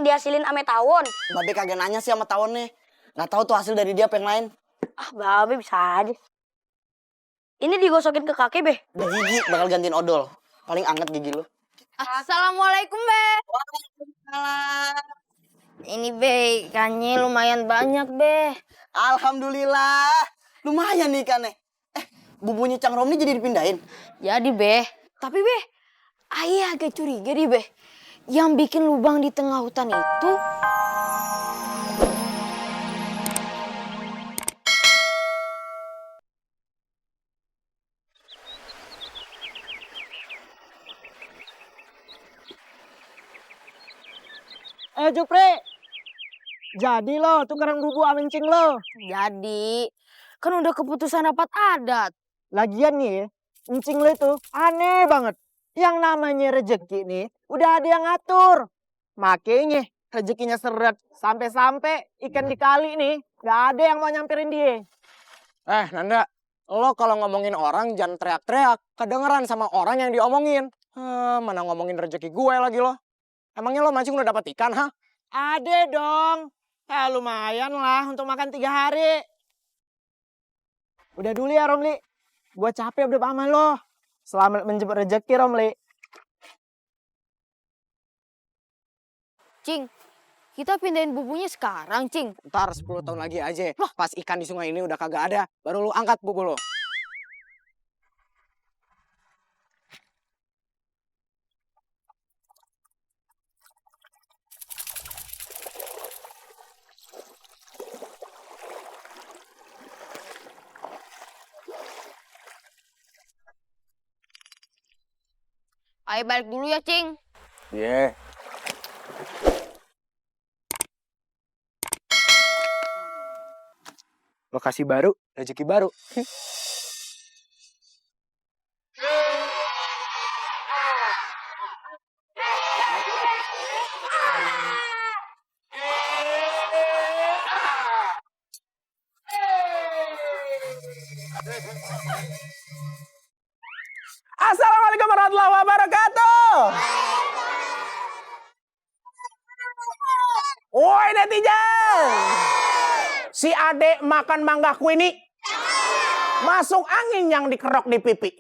dihasilin ame tawon. Babe kagak nanya sih sama tawonnya. Nggak tahu tuh hasil dari dia apa yang lain. Ah, babe bisa aja. Ini digosokin ke kaki, Be. Udah gigi bakal gantiin odol. Paling anget gigi lu. Assalamualaikum, Be. Waalaikumsalam. Ini, Be, ikannya lumayan banyak, Be. Alhamdulillah. Lumayan nih ikannya. Bubunya Cang Romli jadi dipindahin. Jadi, Be. Tapi, Be, ayah agak curiga nih, Be. Yang bikin lubang di tengah hutan itu... Jupri, jadi lo tukeran bubu sama encing lo. Jadi, kan udah keputusan rapat adat. Lagian nih, encing lo itu aneh banget. Yang namanya rezeki nih, udah ada yang ngatur. Makanya rezekinya seret. Sampai-sampai ikan di kali nih, gak ada yang mau nyamperin dia. Nanda, lo kalau ngomongin orang jangan teriak-teriak. Kedengeran sama orang yang diomongin. Mana ngomongin rezeki gue lagi lo. Emangnya lo mancing udah dapat ikan, ha? Ada dong. Lumayan lah untuk makan 3 hari. Udah dulu ya, Romli. Gue capek udah sama lo. Selamat menjemput rezeki, Romli. Cing, kita pindahin bubunya sekarang, Cing. Ntar 10 tahun lagi aja. Pas ikan di sungai ini udah kagak ada, baru lo angkat bubu lo. Ayo balik dulu ya, Cing. Iya. Lokasi baru, rezeki baru. Assalamualaikum warahmatullahi wabarakatuh. Woi netizen, si adek makan manggaku ini masuk angin yang dikerok di pipi.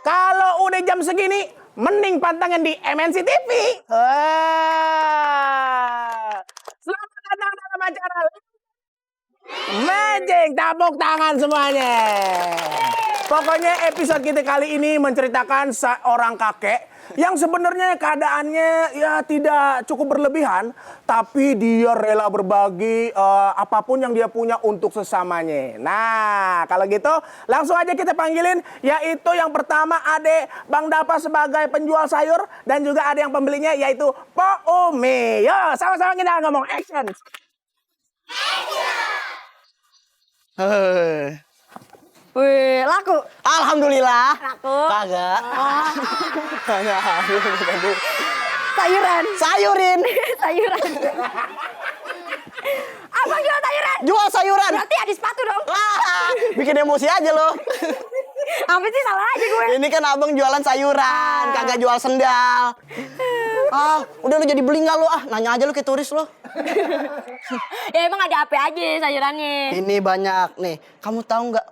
Kalau udah jam segini, mending pantangin di MNC TV. Selamat datang dalam acara Magic, tepuk tangan semuanya. Pokoknya episode kita kali ini menceritakan seorang kakek yang sebenarnya keadaannya ya tidak cukup berlebihan, tapi dia rela berbagi apapun yang dia punya untuk sesamanya. Nah, kalau gitu langsung aja kita panggilin, yaitu yang pertama Ade Bang Dapa sebagai penjual sayur dan juga ada yang pembelinya yaitu Po Umi. Yo, sama-sama kita ngomong action. Wih, laku. Alhamdulillah. Laku. Kagak. Sayuran. Sayurin. Sayuran. Abang jual sayuran? Jual sayuran. Berarti ada sepatu dong. Lah, bikin emosi aja lo. Apa sih salah aja gue? Ini kan abang jualan sayuran, kagak jual sendal. Udah lu jadi beli nggak lu? Nanya aja lu kayak turis lo. Ya emang ada apa aja sayurannya? Ini banyak nih. Kamu tahu nggak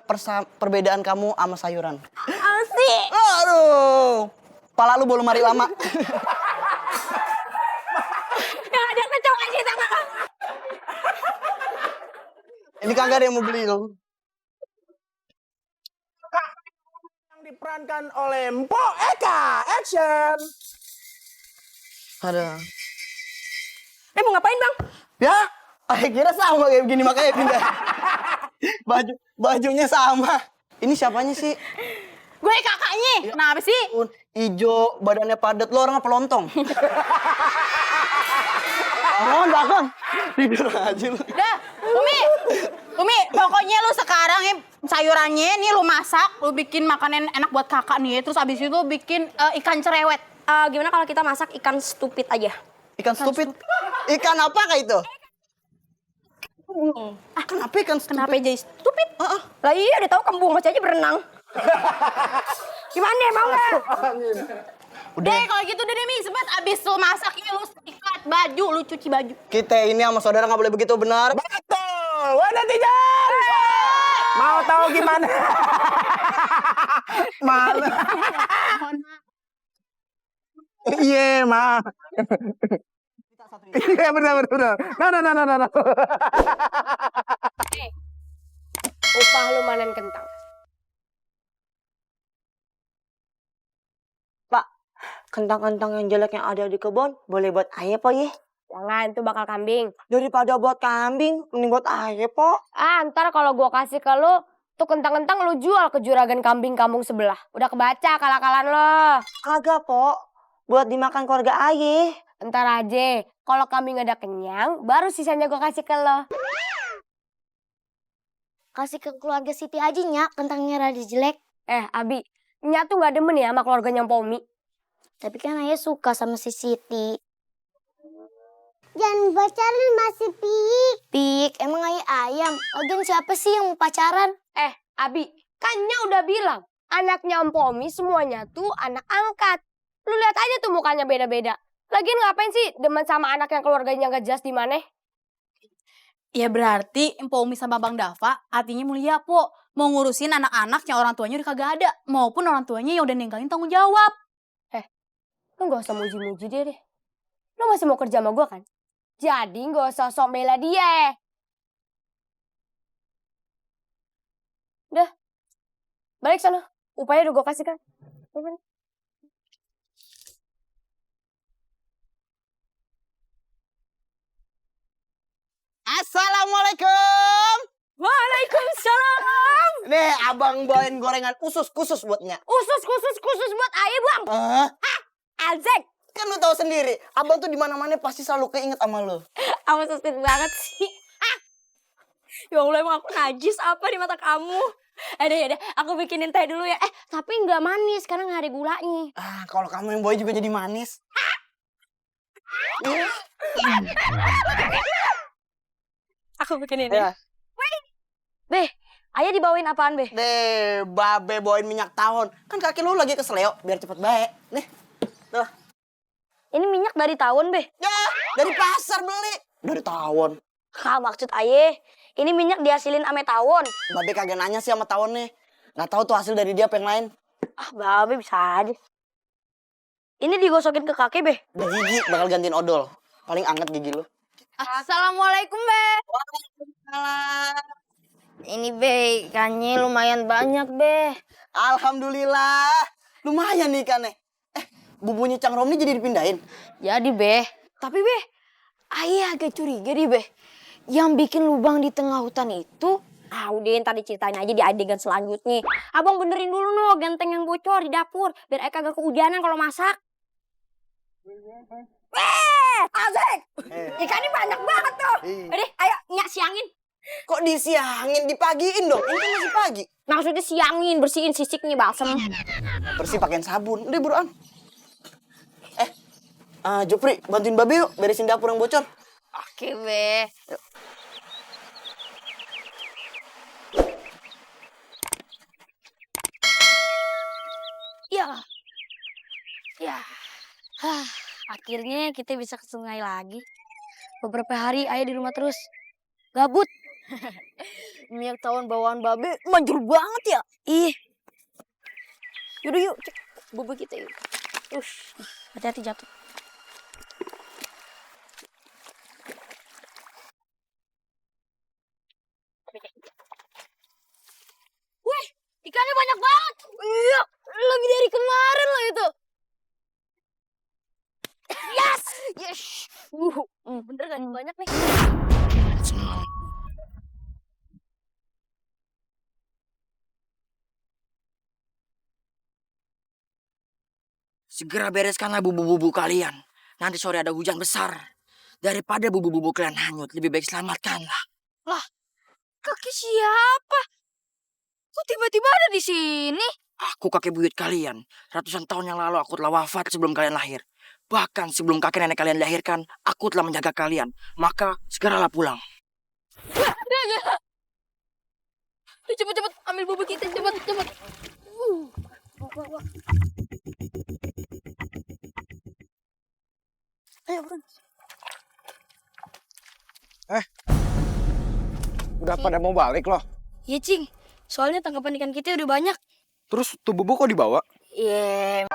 perbedaan kamu sama sayuran? Asik. Aduh, pala lu bolu mari lama. Yang ada kecoa aja sama. Ini kagak ada yang mau beli lo. Yang diperankan oleh Mpo Eka, action. Ada. Mau ngapain bang? Ya, kira sama kayak begini makanya pindah. Bajunya sama. Ini siapanya sih? Gue kakaknya. Kenapa sih? Ijo, badannya padat, lo orangnya pelontong. Bangun. Tidur aja lu. Dah, Umi, pokoknya lu sekarang sayurannya nih lu masak, lu bikin makanan enak buat kakak nih, terus abis itu bikin ikan cerewet. Gimana kalau kita masak ikan stupid aja? Ikan stupid? Ikan apa kayak itu? Kenapa ikan stupid? Kenapa jadi stupid? Lah iya, udah tahu kembung masih aja berenang. Gimana mau nggak? Udah kalau gitu deh Mi, sebet abis lu masak ini lu ikat baju, lu cuci baju. Kita ini sama saudara nggak boleh begitu, benar? Betul. Wah, netizen. Mau tahu gimana? Malu. Iya, Ma. Iya, benar. Nah. Upah lu manen kentang. Pak, kentang-kentang yang jelek yang ada di kebun boleh buat ayah, Pak, ya? Jangan, itu bakal kambing. Daripada buat kambing, mending buat ayah, Pak. Ntar kalau gua kasih ke lu, tuh kentang-kentang lu jual ke juragan kambing kampung sebelah. Udah kebaca kalak-kalan lo. Kagak, Pak. Buat dimakan keluarga ayah. Ntar aja, kalau kambing ada kenyang, baru sisanya gua kasih ke lo. Kasih ke keluarga Siti aja, Nyak. Kentangnya rada jelek. Abi, Nya tuh gak demen ya sama keluarganya Pomi. Tapi kan ayah suka sama si Siti. Jangan pacaran masih Pik. Pik, emang ayah ayam. Lagian siapa sih yang mau pacaran? Abi, kan Nya udah bilang, anaknya Pomi semuanya tuh anak angkat. Lu lihat aja tuh mukanya beda-beda. Lagian ngapain sih demen sama anak yang keluarganya gak jelas di mana? Ya berarti Empo Umi sama Bang Dava artinya mulia, Po. Mau ngurusin anak-anak yang orang tuanya udah kagak ada. Maupun orang tuanya yang udah ninggalin tanggung jawab. Lu gak usah muji-muji dia deh. Lu masih mau kerja sama gua kan? Jadi gak usah sok bela dia. Udah, balik sana. Upaya udah gua kasih kan. Assalamualaikum. Waalaikumsalam. Nih, abang bawain gorengan khusus buatnya. Khusus buat ayah, Bang. Azek. Kan lu tahu sendiri, abang tuh di mana-mana pasti selalu keinget sama lu. Kamu suspit banget sih. Ya Allah, emang aku najis apa di mata kamu? Yaudah, aku bikinin teh dulu ya. Tapi nggak manis karena nggak ada gulanya. Kalau kamu yang bawa juga jadi manis. Aku bikinin Ya. ya. Beh, ayah dibawain apaan, Beh? Deh, babe bawain minyak tawon. Kan kaki lu lagi keseleo, biar cepet baik. Nih, tuh. Ini minyak dari tawon, Beh. Ya, dari pasar beli. Dari tawon. Maksud ayah, ini minyak dihasilin ame tawon. Babe kagak nanya sih sama tawon nih. Nggak tahu tuh hasil dari dia apa yang lain. Babe bisa aja. Ini digosokin ke kaki, Beh. Udah gigi bakal gantiin odol. Paling anget gigi lu. Assalamualaikum, Be. Ini Be, ikannya lumayan banyak Be. Alhamdulillah. Lumayan nih ikannya. Bubunya Cang Romli jadi dipindahin. Jadi, Be. Tapi, Be, ayah agak curiga deh, Be. Yang bikin lubang di tengah hutan itu... Udah ntar diceritain aja di adegan selanjutnya. Abang benerin dulu no genteng yang bocor di dapur. Biar ayah kagak kehujanan kalau masak. Azek! Ikannya banyak banget tuh. Udah, ayo Nyak siangin. Kok disiangin, dipagiin dong? Ini kan masih pagi. Maksudnya siangin, bersihin sisiknya balsem. Bersih pakein sabun. Udah buruan. Jupri, bantuin Babe yuk beresin dapur yang bocor. Oke, Be. Ya. Akhirnya kita bisa ke sungai lagi. Beberapa hari ayah di rumah terus. Gabut. Minyak tawon bawaan Babe manjur banget ya. Ih, Yaudah yuk, cek bubuk kita yuk. hati-hati jatuh. Wih, ikannya banyak banget. Iya, lebih dari kemarin loh itu. Yes. Bener gak banyak nih? Segera bereskanlah bubu-bubu kalian. Nanti sore ada hujan besar. Daripada bubu-bubu kalian hanyut, lebih baik selamatkanlah. Kaki siapa? Kok tiba-tiba ada di sini? Aku kakek buyut kalian. Ratusan tahun yang lalu aku telah wafat sebelum kalian lahir. Bahkan sebelum kakek nenek kalian lahirkan, aku telah menjaga kalian. Maka segeralah pulang. Cepet-cepet ambil bubuk kita, cepet. Ayo, Bang. Udah pada mau balik loh. Iya, Cing. Soalnya tangkapan ikan kita udah banyak. Terus tuh bubuk kok dibawa? Iya,